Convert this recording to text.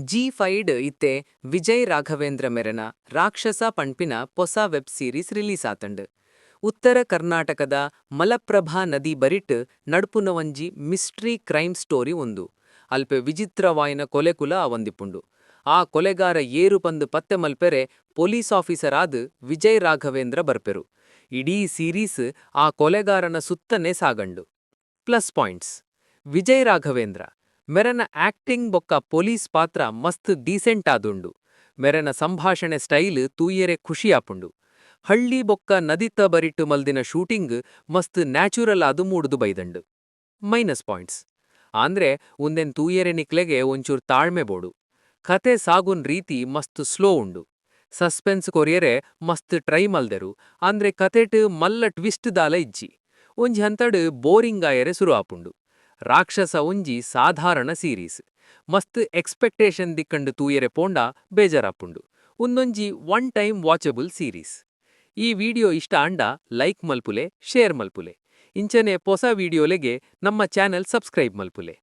ಜೀ ಫೈವ್ಡ್ ಇತ್ತೆ ವಿಜಯ್ ರಾಘವೇಂದ್ರ ಮೆರೆನ ರಾಕ್ಷಸ ಪನ್ಪಿನ ಪೊಸ ವೆಬ್ ಸೀರೀಸ್ ರಿಲೀಸ್ ಆತ್ಂಡ್. ಉತ್ತರ ಕರ್ನಾಟಕದ ಮಲಪ್ರಭಾ ನದಿ ಬರಿಟ್ ನಡ್ಪುನ ಒಂಜಿ ಮಿಸ್ಟ್ರಿ ಕ್ರೈಂ ಸ್ಟೋರಿ ಉಂದು. ಅಲ್ಪ ವಿಚಿತ್ರವಾಯಿನ ಕೊಲೆಕುಲ ಅವೊಂದಿಪ್ಪುಂಡು. ಆ ಕೊಲೆಗಾರ ಏರು ಪಂದ್ ಪತ್ತೆ ಮಲ್ಪೆರೆ ಪೊಲೀಸ್ ಆಫೀಸರ್ ಆದ್ ವಿಜಯ್ ರಾಘವೇಂದ್ರ ಬರ್ಪೆರ್. ಇಡೀ ಸೀರೀಸ್ ಆ ಕೊಲೆಗಾರನ ಸುತ್ತನೆ ಸಾಗಂಡು. ಪ್ಲಸ್ ಪಾಯಿಂಟ್ಸ್ ವಿಜಯ್ ರಾಘವೇಂದ್ರ ಮೆರೆನ ಆಕ್ಟಿಂಗ್ ಬೊಕ್ಕ ಪೊಲೀಸ್ ಪಾತ್ರ ಮಸ್ತ್ ಡೀಸೆಂಟ್ ಆದುಂಡು. ಮೆರೆನ ಸಂಭಾಷಣೆ ಸ್ಟೈಲ್ ತೂಯೆರೆ ಖುಷಿ ಆಪುಂಡು. ಹಳ್ಳಿ ಬೊಕ್ಕ ನದಿತ ಬರಿಟ್ ಮಲ್ದಿನ ಶೂಟಿಂಗ್ ಮಸ್ತ್ ನ್ಯಾಚುರಲ್ ಆದ್ ಮೂಡುದು ಬೈದಂಡು. ಮೈನಸ್ ಪಾಯಿಂಟ್ಸ್ ಆಂದ್ರೆ ಉಂದೆನ್ ತೂಯೆರೆ ನಿಕ್ಲೆಗೆ ಒಂಚೂರ್ ತಾಳ್ಮೆ ಬೋಡು. ಕತೆ ಸಾಗುನ್ ರೀತಿ ಮಸ್ತ್ ಸ್ಲೋ ಉಂಡು. ಸಸ್ಪೆನ್ಸ್ ಕೊರ್ಯೆರೆ ಮಸ್ತ್ ಟ್ರೈ ಮಲ್ದೆರ್ ಆಂದ್ರೆ ಕತೆಟ್ ಮಲ್ಲ ಟ್ವಿಸ್ಟ್ ದಾಲ ಇಜ್ಜಿ. ಒಂಜಿ ಹಂತಡ್ ಬೋರಿಂಗ್ ಆಯೆರೆ ಸುರು ಆಪುಂಡು. ರಾಕ್ಷಸ ಒಂಜಿ ಸಾಧಾರಣ ಸೀರೀಸ್. ಮಸ್ತ್ ಎಕ್ಸ್ಪೆಕ್ಟೇಷನ್ ದಿಕ್ಕಂಡು ತೂಯೆರೆ ಪೋಂಡ ಬೇಜಾರಾಪುಂಡು. ಉಂದೊಂಜಿ ಒನ್ ಟೈಮ್ ವಾಚಬಲ್ ಸೀರೀಸ್. ಈ ವಿಡಿಯೋ ಇಷ್ಟ ಆಂಡ ಲೈಕ್ ಮಲ್ಪುಲೆ, ಶೇರ್ ಮಲ್ಪುಲೆ. ಇಂಚನೆ ಪೊಸ ವಿಡಿಯೋಲೆಗೆ ನಮ್ಮ ಚಾನೆಲ್ ಸಬ್ಸ್ಕ್ರೈಬ್ ಮಲ್ಪುಲೆ.